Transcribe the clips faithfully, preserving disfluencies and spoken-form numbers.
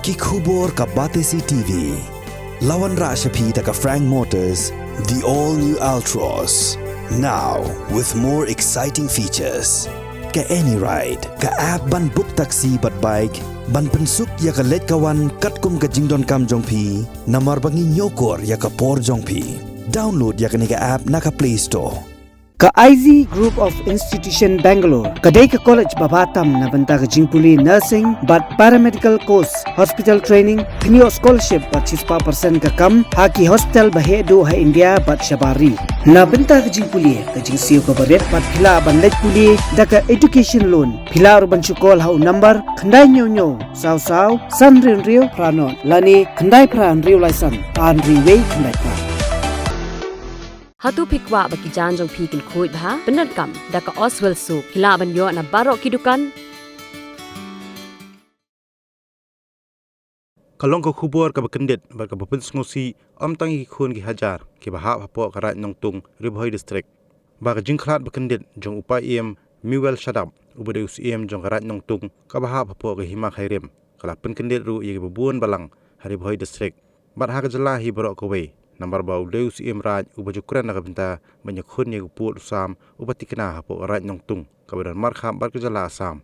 Ki khubor ka Batesi T V. La wanrah sha phi da ka Frank Motors, the all new Altroz. Now with more exciting features. Ka AnyRide, ka app ban book taxi bad bike, ban pynsuk ïa ka leit ka wan katkum ka jingdonkam jong phi, namar ba ngi ñiewkor ïa ka por jong phi. Download ïa kane ka app na ka Play Store. Ka I Z Group of Institution Bangalore ka dei ka college ba bha tam na bynta ka jingpule nursing bad paramedical course, hospital training, kynnoh scholarship bad shispah percent ka kam ha ki hospital ba heh duh ha India bad shabar ri. Na bynta ka jingpule, ka jingsiew kaba rit bad phi lah ban leit pule da ka education loan. Phi lah ruh ban shu call ha u number khyndai hynñiew hynñiew saw saw san hynriew hynriew phra nod lane khyndai phra hynriew lai san ar hynriew wei khyndai phra. Hato phi kwah ba ki jaiñ jong phi kin khuid bha? Pyndonkam da ka Oswell Soap. Phi lah ban ïoh na baroh ki dukan. Ka long ka khubor kaba kyndit bad kaba pynsngewsih, ym tang ïa ki khun ki hajar kiba hap hapoh ka Raid Nongtung, Ri Bhoi District, ba ka jingkhlad ba kyndit jong u Paiem Miwel Shadap, uba dei u Syiem jong ka Raid Nongtung kaba hap hapoh ka Hima Khyrim, ka la pynkyndit ruh ïa kiba bun balang ha Ri Bhoi District bad ha ka jylla hi baroh kawei, namar ba u dei u Syiem Raid uba ju kren na ka bynta ban ïakhun ïa u pud u sam uba thikna hapoh ka Raid Nongtung kaba don markhap bad ka jylla Assam.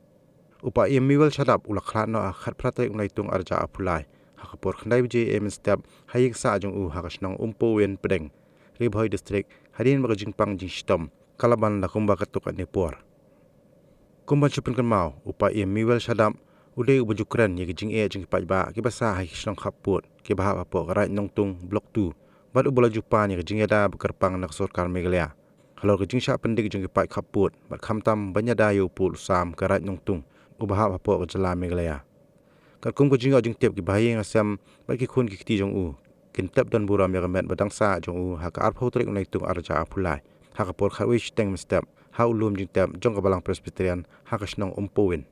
U Paiem Miwel Shadap u la khlad noh ha ka khatphra tarik u Naitung arhajar arphew lai, ha ka por khyndai baje mynstep, ha ïing sah jong u ha ka shnong Umpowin Pdeng, Ri Bhoi District, hadien ba ka jingpang jingshitom ka la ban la kumba katto katne por. Kum ban shu pynkynmaw, u Paiem Miwel Shadap u dei uba ju kren ïa ka jingeh jong ki paidbah kiba sah ha ki shnong khappud kiba hap hapoh ka Raid Nongtung Block two, bad uba la ju pan ïa ka jingïada ba kyrpang na ka sorkar Meghalaya halor ka jingshah pyndik jong ki paid khappud bad khamtam ban ïada ïa u pud u sam ka Raid Nongtung uba hap hapoh ka jylla Meghalaya. Katkum ka jingïoh jingtip, ki bahaïing hasem bad ki khun ki kti jong u kin tep don burom ïa ka met ba dang sah jong u ha ka arphew tarik u Naitung arhajar arphew lai, ha ka por khatwei shiteng mynstep, ha u lum jingtep jong ka Balang Presbyterian ha ka shnong Umpowin.